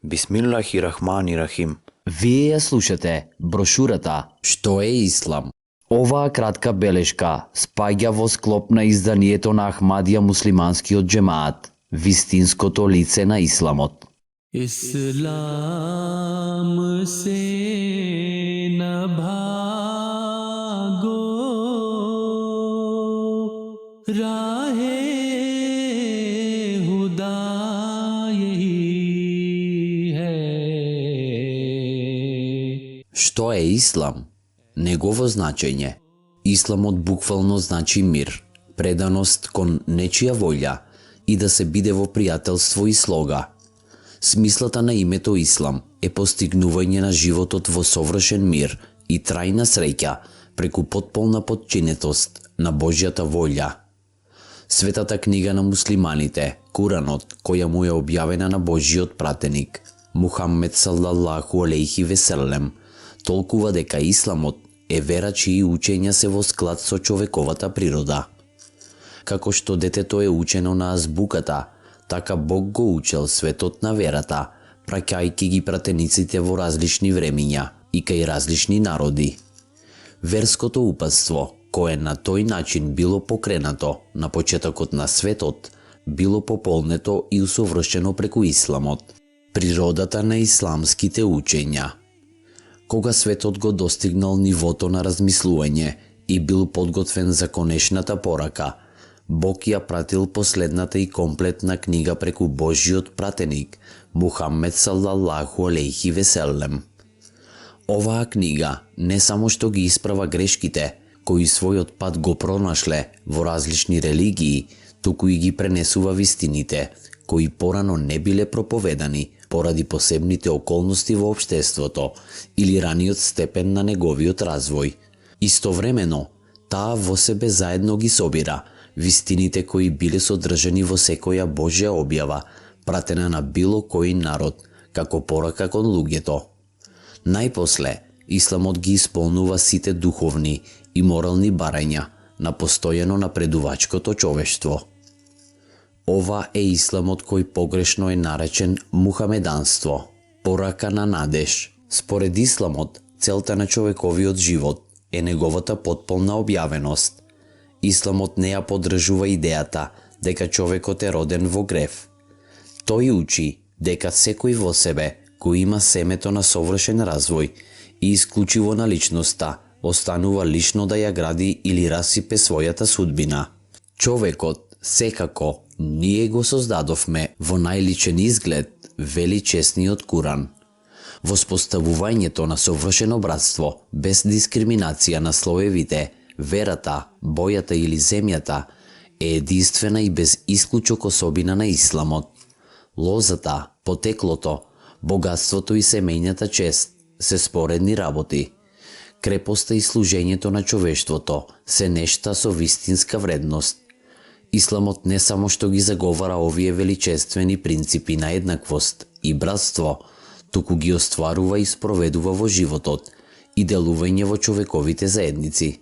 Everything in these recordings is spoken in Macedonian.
Бисмиллахи-рахмани-рахим. Вие ја слушате брошурата «Што е Ислам?». Оваа кратка белешка спаѓа во склоп на изданието на Ахмадија муслиманскиот џемаат, вистинското лице на исламот. इस्लाम से न भागो, राहे हुदा यही है. Што е Ислам? Негово значење. Исламот буквално значи мир, преданост кон нечија волја и да се биде во пријателство и слога. Смислата на името Ислам е постигнување на животот во совршен мир и трајна среќа преку потполна подчинетост на Божјата волја. Светата книга на муслиманите, Куранот, која му е објавена на Божјиот пратеник, Мухаммед салаллаху алейхи веселем, толкува дека Исламот е вера чии учења се во склад со човековата природа. Како што детето е учено на азбуката, така Бог го учел светот на верата, праќајќи ги пратениците во различни времиња и кај различни народи. Верското упатство, кое на тој начин било покренато на почетокот на светот, било пополнето и усовршено преку Исламот. Природата на исламските учења. Кога светот го достигнал нивото на размислување и бил подготвен за конечната порака, Бог ја пратил последната и комплетна книга преку Божјиот пратеник, Мухаммед салаллаху алейхи веселем. Оваа книга не само што ги исправа грешките, кои својот пат го пронашле во различни религии, туку и ги пренесува вистините, кои порано не биле проповедани поради посебните околности во општеството или раниот степен на неговиот развој. Истовремено, таа во себе заедно ги собира вистините кои биле содржани во секоја Божја објава, пратена на било кој народ, како порака кон луѓето. Најпосле, Исламот ги исполнува сите духовни и морални барања на постојано напредувачкото човештво. Ова е Исламот кој погрешно е наречен мухамеданство, порака на надеж. Според Исламот, целта на човековиот живот е неговата потполна објавеност. Исламот не ја поддржува идејата дека човекот е роден во грев. Тој учи дека секој во себе кој има семето на совршен развој и исклучиво на личноста, останува лично да ја гради или расипе својата судбина. Човекот, секако, ние го создадовме во најличен изглед, вели честниот Куран. Воспоставувањето на совршено братство, без дискриминација на слоевите, верата, бојата или земјата, е единствена и без исклучок особина на Исламот. Лозата, потеклото, богатството и семејната чест се споредни работи. Крепоста и служењето на човештвото се нешта со вистинска вредност. Исламот не само што ги заговара овие величествени принципи на еднаквост и братство, туку ги остварува и спроведува во животот и делување во човековите заедници.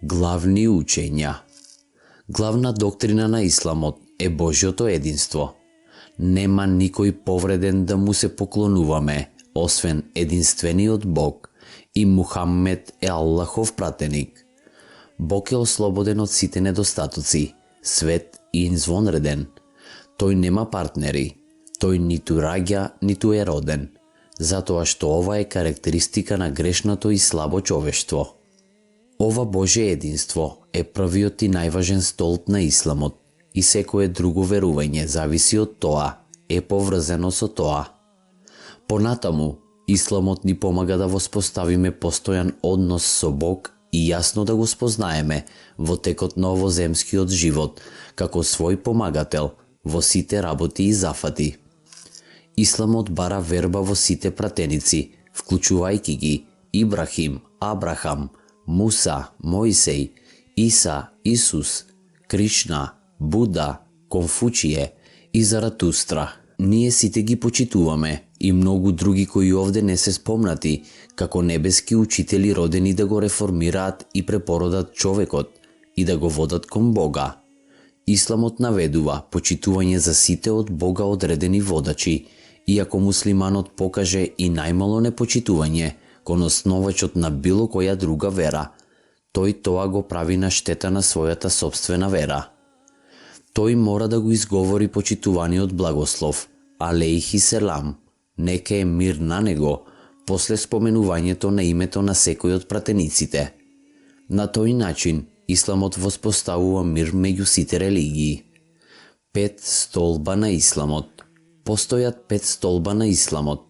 Главни учења. Главна доктрина на Исламот е Божјото единство. Нема никој повреден да му се поклонуваме, освен единствениот Бог, и Мухаммед е Аллахов пратеник. Бог е ослободен од сите недостатоци, свет и извонреден. Тој нема партнери, тој ниту раѓа, ниту е роден, затоа што ова е карактеристика на грешното и слабо човештво. Ова Божје единство е првиот и најважен столб на Исламот и секое друго верување зависи од тоа, е поврзано со тоа. Понатаму, Исламот ни помага да воспоставиме постојан однос со Бог и јасно да го спознаеме во текот на овоземскиот живот како свој помагател во сите работи и зафати. Исламот бара верба во сите пратеници, вклучувајќи ги Ибрахим, Абрахам, Муса, Мојсей, Иса, Исус, Кришна, Буда, Конфучије и Заратустра. Ние сите ги почитуваме и многу други кои овде не се спомнати, како небески учители родени да го реформираат и препородат човекот и да го водат кон Бога. Исламот наведува почитување за сите од Бога одредени водачи Иако муслиманот покаже и најмало непочитување кон основачот на било која друга вера, тој тоа го прави на штета на својата собствена вера. Тој мора да го изговори почитуваниот благослов, алейхи селам, нека е мир на него, после споменувањето на името на секој од пратениците. На тој начин, Исламот воспоставува мир меѓу сите религии. 5 столба на Исламот. Постојат 5 столба на Исламот.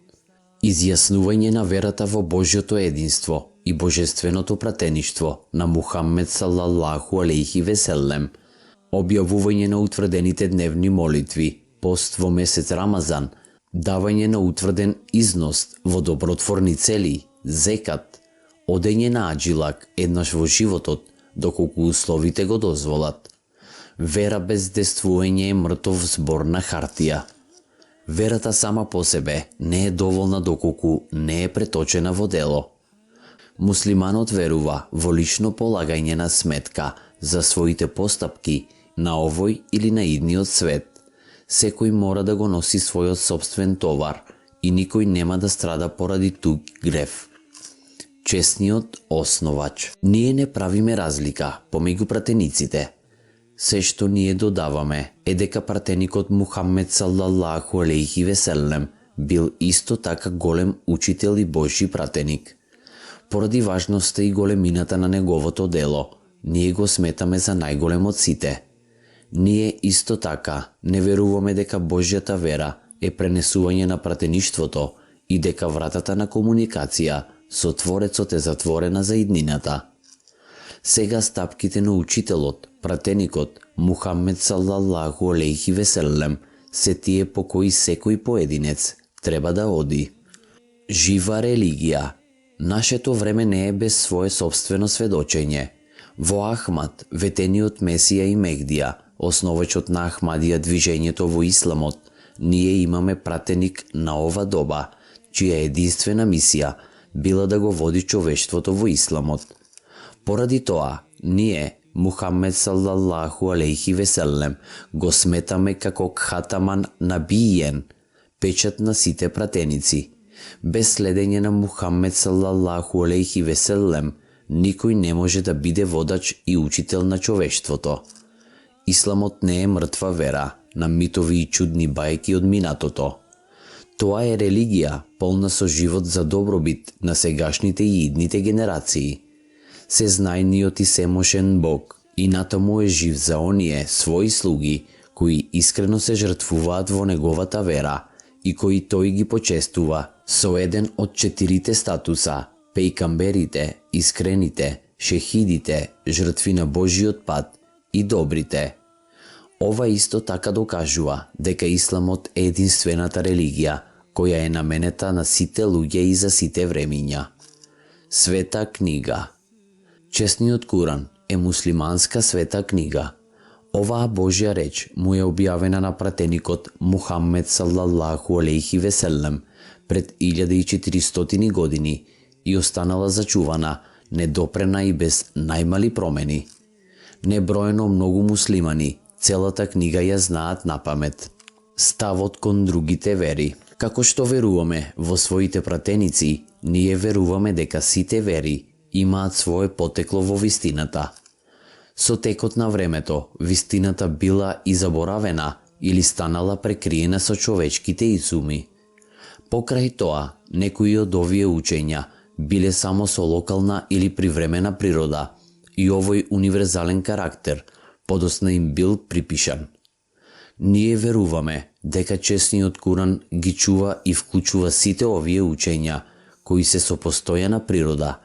Изјаснување на верата во Божјото единство и божественото пратеништво на Мухаммед салаллаху алейхи веселем, објавување на утврдените дневни молитви, пост во месец Рамазан, давање на утврден износ во добротворни цели, зекат, одење на аджилак еднаш во животот, доколку условите го дозволат. Вера без действување е мртов збор на хартија. Верата сама по себе не е доволна доколку не е преточена во дело. Муслиманот верува во лично полагање на сметка за своите постапки на овој или на идниот свет. Секој мора да го носи својот собствен товар и никој нема да страда поради туг грев. Честниот основач. Ние не правиме разлика помеѓу пратениците. Се што ние додаваме е дека пратеникот Мухаммед салаллаху алейхи веселем бил исто така голем учител и Божји пратеник. Поради важноста и големината на неговото дело, ние го сметаме за најголем од сите. Ние исто така не веруваме дека Божјата вера е пренесување на пратеништвото и дека вратата на комуникација со Творецот е затворена за иднината. Сега стапките на учителот, пратеникот Мухаммед салаллаху алейхи веселем се тие по кои секој поединец треба да оди. Жива религија. Нашето време не е без свое собствено сведочење. Во Ахмад, ветениот Месија и Мехдија, основачот на Ахмадија движењето во Исламот, ние имаме пратеник на ова доба, чија единствена мисија била да го води човештвото во Исламот. Поради тоа, ние, Мухаммед салаллаху алейхи веселем, го сметаме како Кхатаман Набиен, печат на сите пратеници. Без следење на Мухаммед салаллаху алейхи веселем, никој не може да биде водач и учител на човештвото. Исламот не е мртва вера, на митови и чудни бајки од минатото. Тоа е религија, полна со живот за добробит на сегашните и идните генерации. Сезнајниот и семошен Бог и натаму е жив за оние своји слуги, кои искрено се жртвуваат во неговата вера и кои тој ги почестува со еден од 4 статуса: пејкамберите, искрените, шехидите, жртви на Божиот пат и добрите. Ова исто така докажува дека Исламот е единствената религија која е наменета на сите луѓе и за сите времиња. Света книга. Честниот Куран е муслиманска света книга. Оваа Божја реч му е објавена на пратеникот Мухаммед салаллаху алейхи веселем пред 1400 години и останала зачувана, недопрена и без најмали промени. Неброено многу муслимани целата книга ја знаат напамет. Ставот кон другите вери. Како што веруваме во своите пратеници, ние веруваме дека сите вери имаат свое потекло во вистината. Со текот на времето, вистината била и заборавена или станала прекриена со човечките изуми. Покрај тоа, некои од овие учења биле само со локална или привремена природа и овој универзален карактер подосна им бил припишан. Ние веруваме дека честниот Куран ги чува и вклучува сите овие учења кои се со постојана природа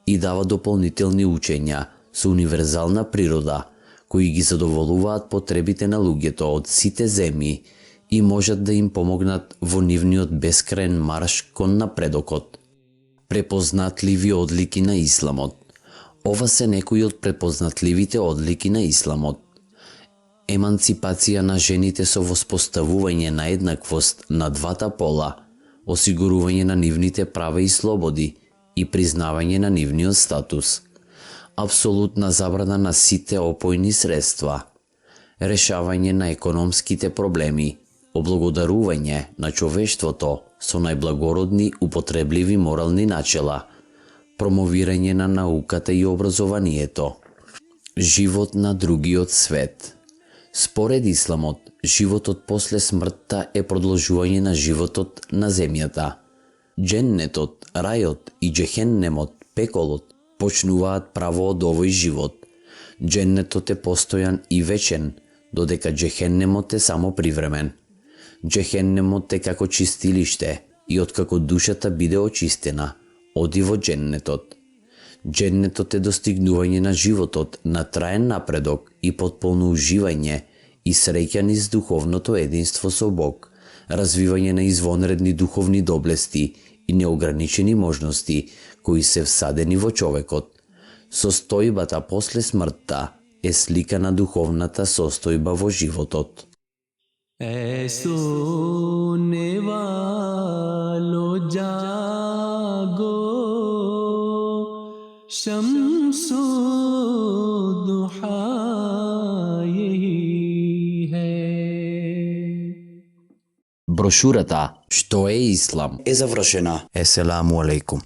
и дава дополнителни учења со универзална природа кои ги задоволуваат потребите на луѓето од сите земји и можат да им помогнат во нивниот бескраен марш кон напредокот. Препознатливи одлики на Исламот. Ова се некои од препознатливите одлики на Исламот. Еманципација на жените со воспоставување на еднаквост на двата пола, осигурување на нивните права и слободи и признавање на нивниот статус. Апсолутна забрана на сите опојни средства. Решавање на економските проблеми, облагодарување на човештвото со најблагородни употребливи морални начела, промовирање на науката и образованието, живот на другиот свет. Според Исламот, животот после смртта е продолжување на животот на земјата. Дженнетот, рајот и джехеннемот, пеколот, почнуваат право од овој живот. Дженнетот е постојан и вечен, додека джехеннемот е само привремен. Джехеннемот е како чистилиште и откако душата биде очистена, оди во дженнетот. Дженнетот е достигнување на животот на траен напредок и потполно уживање и среќа низ духовното единство со Бог, развивање на извонредни духовни доблести и неограничени можности кои се всадени во човекот. Состојбата после смртта е слика на духовната состојба во животот. ऐ सोने वालो जागो शम्सो दुहा यही है. Брошурата «Што е Ислам» е завршена. Еселаму алейкум.